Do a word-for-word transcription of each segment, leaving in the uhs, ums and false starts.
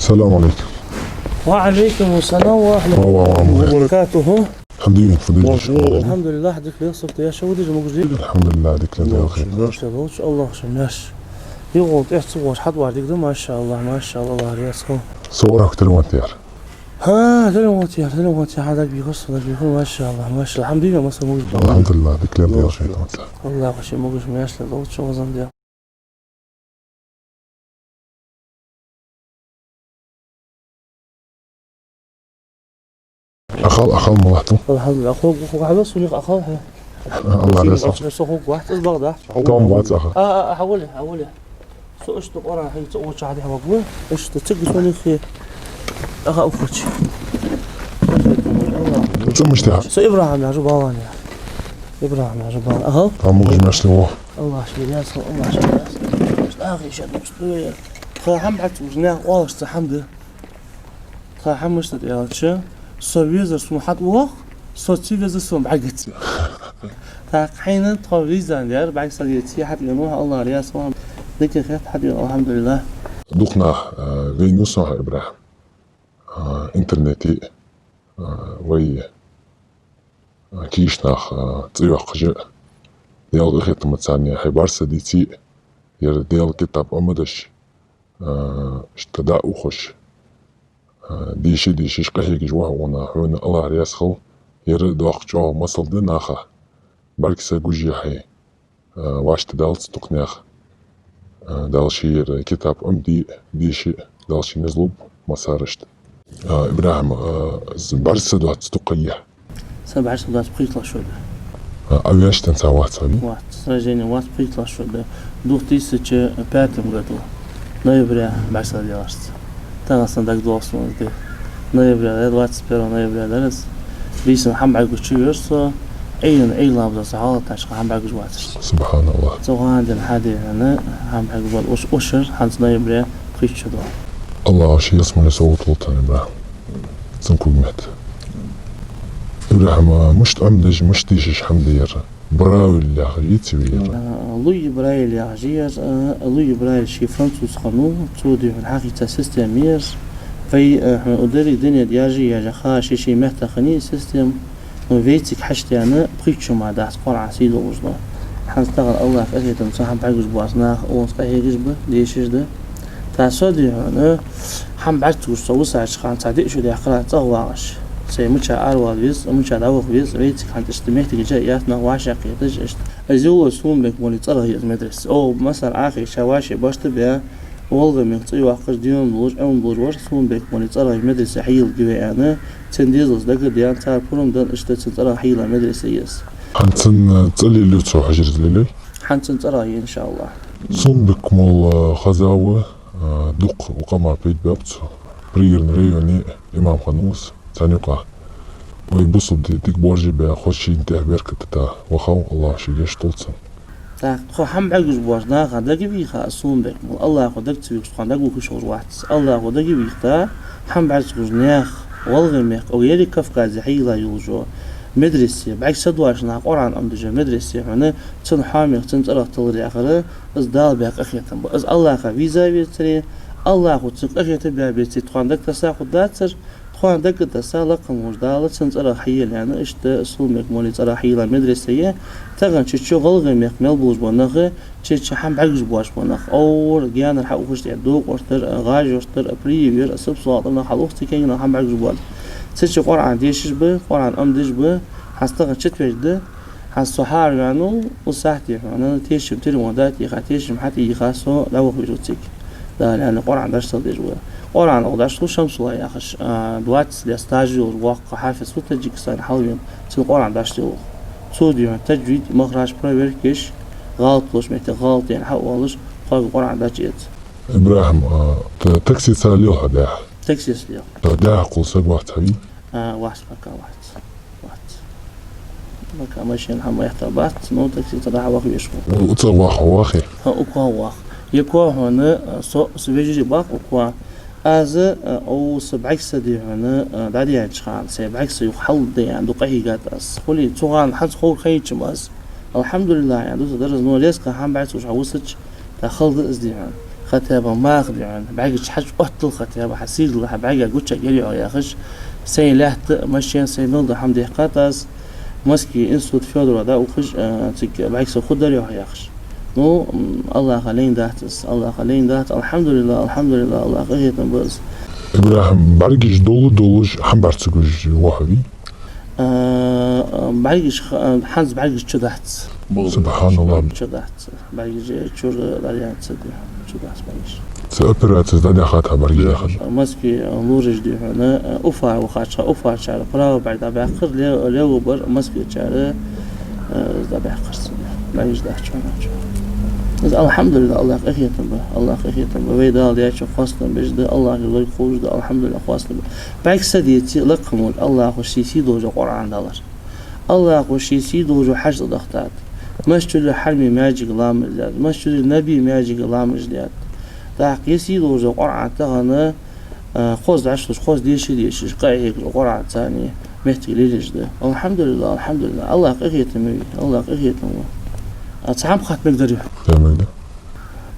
السلام عليكم. وعليكم السلام ورحمة الله وبركاته. الحمد لله، فضيلة الشيخ. الحمد لله، дика леладу, сагота, шо дика, могаш дий? الحمد لله، дика леладу, Даьла хетам. Маша Аллах, шо маьш. Юхал тӀехьа ца гӀош хьатӀавар дика да, маша Аллах, маша Аллах, Аллах раьза хилва. Со варах телефон тӀера. ХӀа, телефон тӀера, телефон тӀера, хьа дагабийхар, со дагабийхар, маша Аллах, маша Аллах. الحمد لله, массане могаш да. الحمد لله, дика леладу, Даьла хетам. Аллах, шо могаш, маьш леладу, шо вазан Даьла. Ахал, ахал, малатту. الحمد لله. Хьо, хьо хьавел сунах ахал, хьа? Аллах раьза хилва. Со хьога вац, аз багӀа да. Там вац аха. А, а, а, хьавола, хьавола. Со иштта Къуръан хьайца оча хьадихьа вагу. Иштта цига сунах хи. Аха, ухачи. Цу мишта? Со ИбрахӀим яхаш ва, балан я. ИбрахӀим яхаш ва, балан. Ахал? Там могаш, маьш леладу. Аллах шо раьза хилва, Аллах шо раьза хилва. Ахи шо дусту. Тха хӀама бӀарга ца гуш, наьха оалашца хӀама да. Тха хӀама мишта да аьлча, со везар сона хьатӀавоагӀа, со ца везар сона бӀаргаций. ТӀаккха хьайна тхо везан яр, бӀарга са веций, хьатӀавенав, Аллах раьза хилва. Дика хет хьатӀавена, الحمد لله. Дукха нах, а, вайнав сона хьа, ИбрахӀим. А, интернете, а, вай, а, кийча нах, а, цӀи йоаккхаш а, Даьла къахетамца царна хьай бӀаргса дийций, ер Даьла китаб Ӏомадеш, а, иштта дӀа а ухаш, а, дийша а дийшаш къахьегаш ва хьо, хьона Аллах раьза хилва, ер доккха чӀоагӀа масал да наха. БӀаргса гуш я хьай, а, вӀаштӀадаллалца дукха наьха. А, Дала ший ер китаб Ӏомаде, дийша, Дала ший низ лулба массарашта. А, ИбрахӀим, а, из бӀаргса доацаш дукха ха я? Са бӀаргса доацаш пхийтталагӀа шу да. А, а вешта денз вац хьа вий? Вац. С рождения вац, пхийтталагӀа шу да. Две тысячи пятом году. Ноябре бӀаргса даьлар са. Тахан са дагадоагӀа сона из ди. Ноябре дар, двадцать первого ноября дар из. Бийсан хӀама бӀаргагуш чувер со, Ӏуйранна, Ӏуйра ламаза хьалха тӀаккха хӀама бӀаргагуш вацар со. سبحان الله. Цу хана денз хьаде хьона хӀама бӀаргагуш вацар, уш-, ушар хӀанз ноябре пхийтта шу да. Аллах ший ялсмале совгӀат лулда хьона, ИбрахӀим. Цун кулг метта. ИбрахӀим, а, мишта Ӏомадеш, мишта дешаш хӀама да ер? Брайль яхаш йий цо вай ер? А, Луи Брайль яхаш я ер, а, Луи Брайль ше француз хиннав, цо дийхар хьахийца система я ер. Вай, а, хьона удари дунен тӀа яжа, яжа ха, ший-ший метта хиннай система. Ну, вайцига хьаштена пхийтта шу мара дац Къуръан сий долаш да. ХӀанз тахан Аллах къахетамца хӀама бӀаргагуш боаца нах, оаха къахьегаш ба, дешаш да. ТӀаккха со дий хьона, хӀама бӀарга ца гуш со висача хана цхьа диъ шу даьккхар цӀагӀа вагӀаш. Сай мича аравала веза, мича дӀаваха веза, вайцига хӀанз иштта моттигаш а яц, нах вӀашагӀкхеташ иштта. Из йолаш Сулумбек-моллай цӀерагӀа я из медресе. О, массане а хий, ша вӀаший башта баь, гӀалгӀай мехка цӀи йоаккхаш, дин луш, Ӏилма луш вар Сулумбек-моллай цӀерагӀа медресе хьайийлла гиве аьнна, цун дезалца дагадаьнна, цар пурам денна, иштта цун цӀерагӀа хьайийлла медресе я из. ХӀанз цун, э, цӀи лелаю цо, хьажар лелаю? ХӀанз цун цӀерагӀа я, иншааллах. Сулумбек-молла хезав, а, дукха укх къаман пайда баьб цо. Пригородни районе имам хиннав из, царна юкъа. Вай бусалба дин дика боаржабаь, хоза шийна тӀехьа беркат дита вахав, Аллах ший гешт долда цунна. ТӀаккха тхо хӀама бӀаргагуш боаца наха дагавийха, Сулумбек-молла, Аллахо дага ца вийхача, тхона дагавоаккхаш хилар вац. Аллахо дагавийхача, хӀама бӀарга ца гуш наьха, гӀалгӀай мехка, укх ерригача Кавказе хьайийлла йолча медресе, бӀаргса доацаш наха Къуръан Ӏомадеш йола медресе хьона, цун хьамех, цун цӀерах тилар яхар, из Дала баь къахетам ба. Из Аллаха веза вецаре, Аллахо цунна къахетам баь бецаре, тхона дагатесса хургдацар, тхона дагатесса лакха волча Дала цун цӀерах хьайийлла аьнна, иштта Сулумбек-моллай цӀерах хьайийлла медресе я. Тахан цу чу гӀалгӀай мехка мел болаш бола нах, цу чу хӀама бӀаргагуш боацаш бола нах, овр, гаьнара хьаухаш тӀа, Докъоштара, ГӀажоштара, Привера, Сапсоалтара нах хьалух, цу кагий нах хӀама бӀаргагуш боаца. Цу чу Къуръан дешаш ба, Къуръан Ӏомадеш ба, хӀанз тахан четверг да, хӀанз со хьаараваьннав, укх сахьате хьона тешам тирван да, тӀехьа тешам хьатӀайийха, со дӀаваха веза цига. Дала аьнна, Къуръан дарс ца деш ва. Къуръан укх дарс лу Шамсулла яхаш, а, двадцать лет стаж йолаш воккха хьафиз ва Таджикистане хьалвена, цун Къуръан дарс лу. Цо дийхар таджвид, махраж проверка еш, гӀалат луш метте гӀалат яьнна хьаоалаш, тхога Къуръан дӀачуэца. ИбрахӀим, а, т-, таксица лелаха дехьа? Таксица лелаха. Дехьа кхувла саг вац хьа вий? А, вац, пока вац. Вац. Пока машина хӀама яхьа бац, но таксица дӀа-хьа ваха везаш ва. УцагӀа ваха вахе? ХӀа, укхаза вах. Е кхо хьона, а, со, са вежарий бах укхаза. Аз, а, о, са бӀаргса дий хьона, а, дӀадаьннача хана, сай бӀаргса юха хьалдаь аьнна дукха къахьийгад аз. Хулий, цу хана хӀанз ховр хайнача ма аз. الحمد لله, аьнна дувца дар аз, но резко хӀама бӀаргса гуш хьависача, тӀаккха хала да из дий хьона. Хотя бы маха дий хьона, бӀаргаш хьаж оттал, хотя бы хьа сийрдала хьа бӀарга гуча гӀерий хьо яхаш, сай лаьтта, машен, сай мел да хӀама дехкад аз, Москве институт Фёдорова дӀаухаш, а, цига бӀаргса хургдарий хьо яхаш. Ну, м, Аллахӏа лайна дац из, Аллахӏа лайна дац, алхьамдулиллахӏ, алхьамдулиллахӏ, Аллахӏа къахетам ба из. ИбрахӀим, бӀаргаш дола долаш, хьан бӀарга ца гуш вахавий? А, бӀаргаш ха-, хӀанз бӀаргаш чу дац. Субхьаналлахӏ. Чу дац. БӀаргаш чура дӀаяьннад ца де. Чу дац бӀаргаш. Цу операцес дӀадаьхад хьа бӀаргаш, даьхад? Москве лораш дий хьона, Уфа вахача, уфарчар права бӀарг дӀабаьккхар, ле-, левый бар москвичар, а, дӀабаьккхар ца де. БӀаргаш дац чу хьона чу. Из алхьамдулиллахӏ, Аллахӏа къахетам ба, Аллахӏа къахетам ба. Вай Дала даьчох хоастам беш да, Аллахӏа лой ховш да, алхьамдулиллахӏ, хоастам ба. БӀаргса деце, лакха волча Аллахӏо ший сий долча Къуръан далар. Аллахӏо ший сий долча хьаж тӀадахийтад. Масджидуль-Хьараме маьждиге ламаз даьд. Масджидуль-Набаве маьждиге ламаз даьд. ТӀаккха ер сий долча Къуръан тахан, а, хоза дӀашлуш, хоза деша дешаш, къахьегаш Къуръан царна моттиг лелаш да. Алхьамдулиллахӏ, алхьамдулиллахӏ. Аллахӏа къахетам ба вай, Аллахӏа къахетам ба. А, цхьа хӀама хатта мегаргдарий? Ца мегар.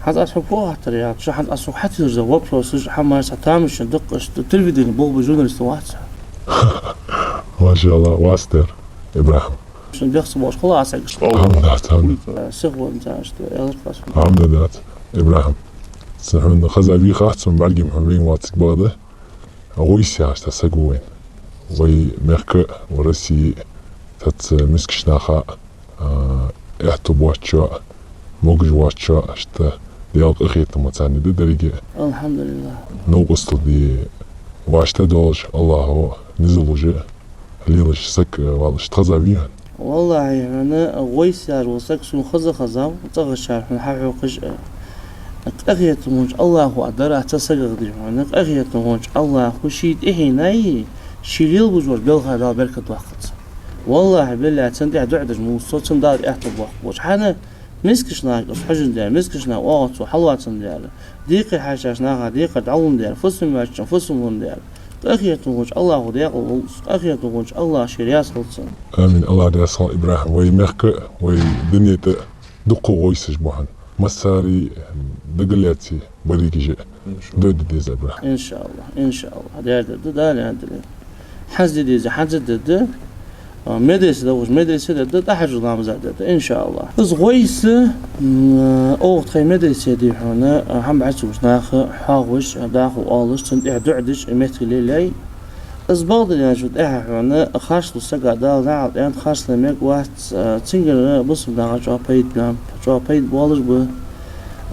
ХӀанз аз хьога фу хаттар яц, шу хӀанз аз хьога хьатӀадерза вопросаш, хӀамаш, цхьа тамашийна дакъаш, телевидене болх беш журналист вац хьо. Машаллахӏ, вац тера, ИбрахӀим. Шун бехса бош хала а сагаш. Хьамда дац, хьамда. Сих вон цараш, элар класс. Хьамда дац, ИбрахӀим. Са хьона хаза вий хац, сона бӀаргий хьона вайна вациг бада. ГӀойс яхаш цхьа саг ва вайна. Вай мехка, вай Россе, цхьацца мискача наха, а, аьттув боацачоа, могаш воацачоа, иштта Даьла къахетам царна да деррига. Алхьамдулиллахӏ. Новкъостал де вӀаштӀехьадоалаш, Аллахӏо низ луш лелаш саг, а, валаш тхаза вий хьона? Валлахӏи, хьона гӀойс яхаш вола саг сона хаза хезав, цӀагӀарчар хьона хьахьокхаш, а, къахетам волча Аллахӏо а дар цу сагах дий хьона, къахетам волча Аллахӏо ший тӀехьенна, ший лелабеш болча белхах Дала беркат доаккхалда цун. Валлахӏи, биллахӏи, цун тӀехьа дуӀа деш ма вий со, цунна Дала аьттув боаккхалба. ХӀана? Мискача наха из хьожандаь, мискача наха оагӀув цо хьалоацандаь, декхар хьаьшача наха декхар дӀалундаь, фусам йоацачоа фусам лундаь. Къахетам волча Аллахӏо даькъала волва из, къахетам волча Аллахӏ ше раьза хилва цунна. Амин. Аллахӏ раьза хилва, ИбрахӀим. Вай мехка, вай дунен тӀа дукха гӀойсаш ба хьона. Массари дагалаьца берригаш а. Иншаллахӏ. Дойда деза, ИбрахӀим. Иншаллахӏ, иншаллахӏ. Дерда да, Дала аьнна дале. ХӀанз де деза, хӀанз а дергда. А, медресе да вож, медресе дергда, тӀахьажа ламаза дергда, иншаллахӏ. Из гӀойс, м, оаха тхай медресе дий хьона, а, хӀама бӀаргагуш наха хьоахавеш, а, дӀахо оалаш, цунна тӀехьа дуӀа деш, а, моттиг лелаяьй. Из бакъдар аьлча тӀехьа хьона, харцлу сага Дала наӀалт аьннад, харцле мегаргвац, а, цунгара бусалба наха чӀоагӀа пайда ба, чӀоагӀа пайда болаш ба.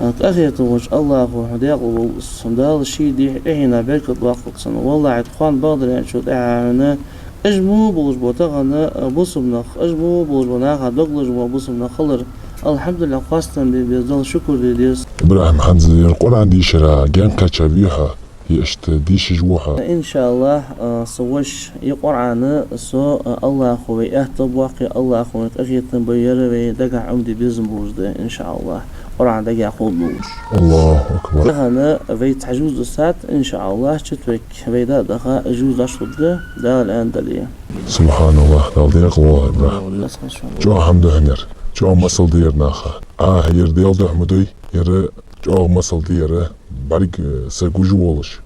А, къахетам волча Аллахӏо хьона даькъала волва из, Дала ший тӀехьенна беркат доаккхалда цунна. Валлахӏи, тхона бакъдар аьлча тӀехьа хьона, уж мо болаш бола тахан, а, бусалба нах, уж мо болаш бола наха дог лазаш бола бусалба нах хилар. Алхьамдулиллахӏ, хоастам бе беза, Далла шукур де деза. ИбрахӀим, хӀанз ер Къуръан дешара гаьна кхаьча вий хьо? Е иштта дешаш вий хьо? ИншаАллахӀ, а, са воша, е Къуръан со, а, Аллахӏо вай аьттув боаккхе, Аллахӏо вайна къахетам бе, ер вай дагахь Ӏомаде безам болаш да, иншаАллахӀ. Къуръан дагахь хул долаш. Аллаху акбар. Тахан вай цхьа жуз дисад, иншаАллахӀ, четверг вай дӀадаха жуз дӀалургда, Дала аьнна дале. СубхьаналлахӀ, Дала даькъала волва, ИбрахӀим. ЧӀоагӀа хӀама да хьона ер. ЧӀоагӀа масал да ер наха. Ӏа ер Даьла духьа ма дой, ер чӀоагӀа масал да ер. БӀарга, э, саг гуш волаш,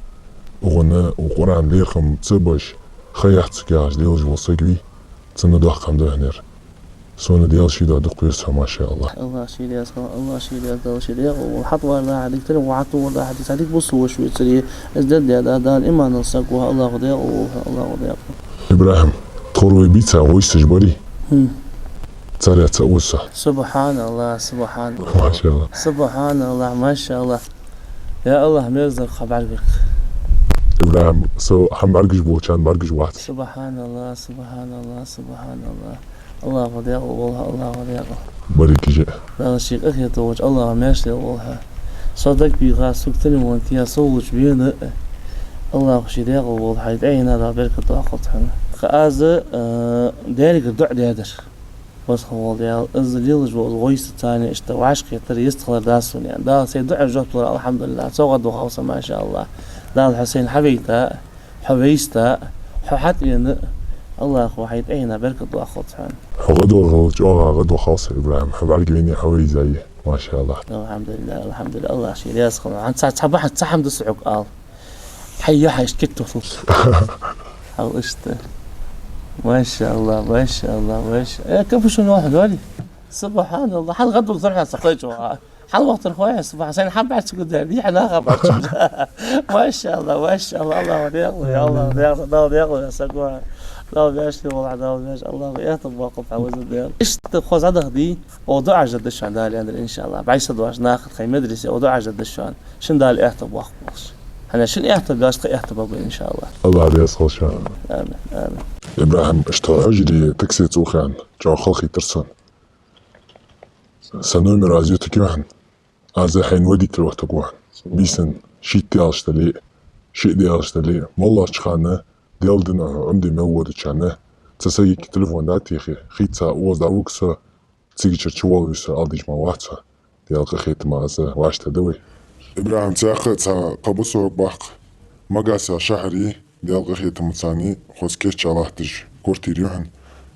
укхунна укх Къуръан лерхӀам ца беш, ха яц сога яхаш лелаш вола саг вий, цунна доккха хӀама да хьона ер. Сона Даьла ший духьа дукха веза хьо, машаАллахӀ. АллахӀ ший раьза хилва, АллахӀ ший раьза, Дала ший даькъала волва. ХьатӀаваргда хьа дика, тӀера вахьа товаргда хьа дика, цхьа дика бусалба воша вецаре, из дергда, Дала иманал саг ва, АллахӀо даькъала волва, АллахӀо даькъала. ИбрахӀим, тховра вай бийца гӀойсаш барий? Хм. Царех цаӀ ва со. СубхьаналлахӀ, субхьаналлахӀ. МашаАллахӀ. СубхьаналлахӀ, машаАллахӀ. Я АллахӀ, мерза да хьа бӀаргверг. ИбрахӀим, со хӀама бӀаргагуш болчарна бӀаргагуш вац. СубхьаналлахӀ, субхьаналлахӀ, субхьаналлахӀ. АллахӀо даькъала волва, АллахӀо даькъала. Баркал. Дала ший къахетам болча АллахӀо маьрша лелаволва хьо. Со дагабийха, сога телефон тӀа, со волча вена, АллахӀо ший даькъала волва хьо, тӀехьенна Дала беркат доаккхалда хьона. Кхы аз, а, Даьлагара дуӀа даьдар. Веза хинна вола Даьла, из лелаш вола из гӀойс царна иштта вӀашагӀкхетар йистхилар дац сона, аьнна. Дала сай дуӀайна жоп лур, алхьамдулиллахӀ, цох а ду хьо са, машаАллахӀ. Дала хьо сайна хьавайта, хьо вайза, хьо хьатӀавена, АллахӀо хьай тӀехьенна беркат доаккхалда хьона. Хьо гӀадвахал, чӀоагӀа гӀадвахал са, ИбрахӀим, хьо бӀаргавайна, хьо вайза. Машаллах. Алхьамдулиллах, алхьамдулиллах. АллахӀ ший раьза хилва. Хьан ца, ца бахьан, ца хьамда сухьуг ал. Хьай я хьай иштта кеттухлу. Хьал иштта. Машаллах, машаллах, маша-. Э, капушон вахьа вали. СубхьаналлахӀ. Хьал гӀадбур зархьа ца кхайчу. Хьал вахтар хой, субхьан, сайн хьам баьчча гудар, дий хьа наха баьчча. МашаллахӀ, машаллахӀ, АллахӀ декъала, АллахӀ декъала, Дала декъала, сагва. Дала бяшли вала, Дала бяш, АллахӀ эхтам бакъал хьаваза дел. Иштта хоза дах ди, о дуӀа жадда шан Дала яндар, иншаллахӀ. Байса дуаш нахат хай медресе, о дуӀа жадда шан. Шин Дала эхтам бакъал. Хьана шин эхтам бяш, тха эхтам бакъал, иншаллахӀ. АллахӀ раьза хилва шан. Амин, амин. ИбрахӀим, иштта хьо хьужаре такси цӀухьан, чӀоагӀа халхийтар сон. Са номер аз ютаргья хьона. Аз хьайна водитель вахийтаргва хьона. Бийсан шийтта даьлча дале, шиъ даьлча дале, моллагӀча хана, Даьла дина хьо Ӏомаде мел водача хана, цхьа сагага телефон дӀатехе, хийца укхаза дӀавуг со, цигачара чувоалаве со, ала дезаш ма вац хьо. Даьла къахетамца аз вӀаштӀехьадаргда вай. ИбрахӀим, цхьаькха а цхьа кхаъ ба сога баккха. Магас яха шахьар я, Даьла къахетамца царна хоза кийча латташ квартира я хьона.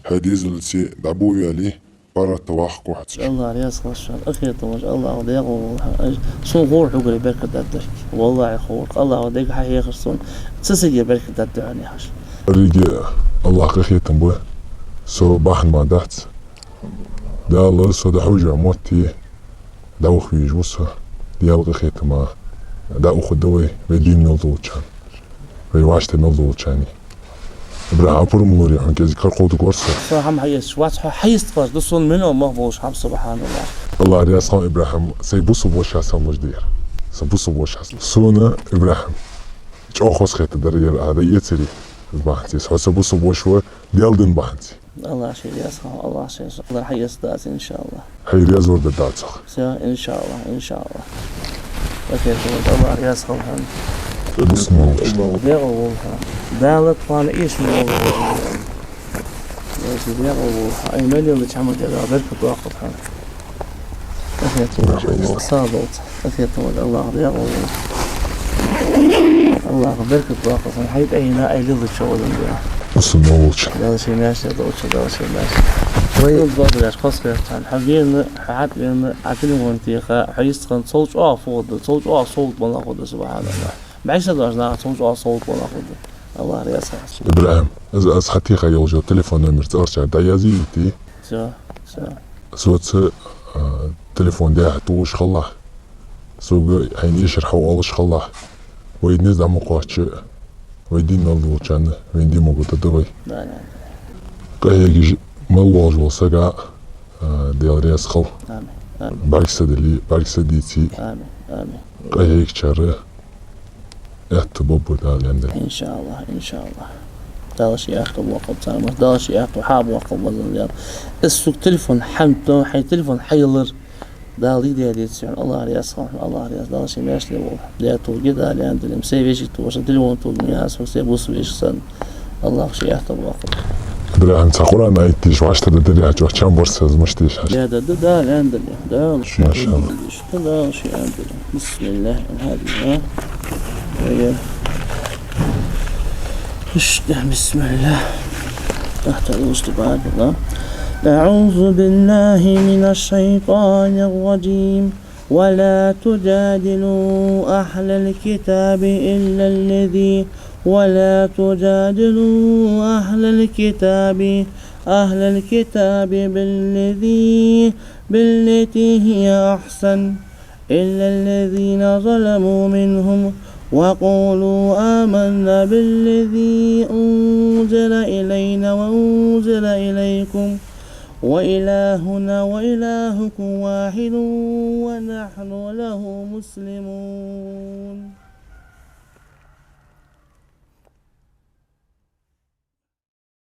Хьай дезалца дӀабовла вале, паргӀата вахаргва хьо цигача. АллахӀ раьза хилва шоана, къахетам болаш, АллахӀа декъала волва хьо. Сона ховр хьогара беркат дергда. ВаллахӀи ховр. АллахӀа дег хьахьехар сона. Цу сага беркат дергда хьона яхаш. Деррига АллахӀа къахетам ба. Со бахьан ма дац. Дала со дӀахьожа мотт дӀаваха везаш ва со. Даьла къахетамца дӀаухаргда вай, вай дийна мел долча хана. Вай вӀаштӀехьа мел долча хана. ИбрахӀим, Ӏа пурам лорий хьона, кӀезига кара кховдаш вар со. Со хӀама хьаэцаш вац, хьо хьаэцаш вац, да сона мел ма болаш хӀама, субхьаналлахӀ. АллахӀ раьза хилва, ИбрахӀим, сай бусалба воша санна луш дера. Са бусалба воша санна. Сона, ИбрахӀим, чӀоагӀа хоза хетаргдар ер Ӏа дӀаэцаре. Из бахьанца, хьо са бусалба воша ва, Даьла дина бахьанца. АллахӀ ший раьза хилва, АллахӀ ший, АллахӀ хьаэцаргдац, иншаллахӀ. Хьай раьза вар дергдац хьо. Всё, иншаллахӀ, иншаллахӀ. Окей, вот, АллахӀ раьза хилва хьона. Бусалба воша. Декъала волва хьо. Дала тхона эшам болба. Декъала волва хьо. Ай, мел лелача хӀаман тӀа Дала беркат доаккхалба хьона. Къахетам болаш, АллахӀ сагӀа долда. Къахетам болаш, АллахӀа декъала волва. АллахӀа беркат доаккхалба хьона, хьай тӀайна, ай лелача хӀаман тӀа. Бусалба волча. Дала ший маьрша долда, Дала ший маьрша. Вай. Хоза хетар хьона, хьо вена, хьо хьатӀавена, Ӏа телефон теха, хьо йистхинна цул чӀоагӀа фу хургда, цул чӀоагӀа совгӀат мала хургда, субхьаналлахӀ. Бийса дош наха цул чӀоагӀа совгӀат мала хургда. АллахӀ раьза хилва. ИбрахӀим, аз, аз хьатеха йолча телефон номер цӀагӀарчар дӀаязъе, йита. Всё, всё. Соца, а, телефон дехьа тулаш хилалахь. Сога хьайна эшар хьаоалаш хилалахь. Вай низ дӀа ма кхоачча, вай дийна мел долча хана, вайна де могаш да вай. Да, да. Къахьегаш мел волаш вола саг, а, Даьла раьза хилва. Амин, амин. БӀаргса дале, бӀаргса деце. Амин, амин. Къахьегачар эхтам болба Дала яндар. ИншаАллахӀ, иншаАллахӀ. Дала ший эхтам боаккхалба царна, Дала ший эхтам хьа боаккхалба, Дала. Из сога телефон хьанто, хьай телефон хьаялар. Дала дийдаь деций хьона, АллахӀ раьза хилва хьона, АллахӀ раьза, Дала ший маьрша лелаволва. Даьра тоге, Дала яндар, сай вешийта тоша, телефон тоге, я сога сай бусалба веший санна. АллахӀа ший эхтам боаккхалба. ИбрахӀим, цхьа Къуръан аят дийша, вӀаштӀехьадаргдий, чӀоагӀа чам бар са, из мишта дийша. Даьра да, Дала яндар, Дала ший. МашаАллахӀ. Дала ший яндар. بسم الله الرحمن الرحيم. بسم الله. تحت الوسط بعد الله. أعوذ بالله من الشيطان الرجيم. ولا تجادلوا أهل الكتاب إلا الذي، ولا تجادلوا أهل الكتاب، أهل الكتاب بالذي، بالتي هي أحسن. إلا الذين ظلموا منهم وقولوا آمنا بالذي أنزل إلينا وأنزل إليكم وإلهنا وإلهكم واحد ونحن له مسلمون.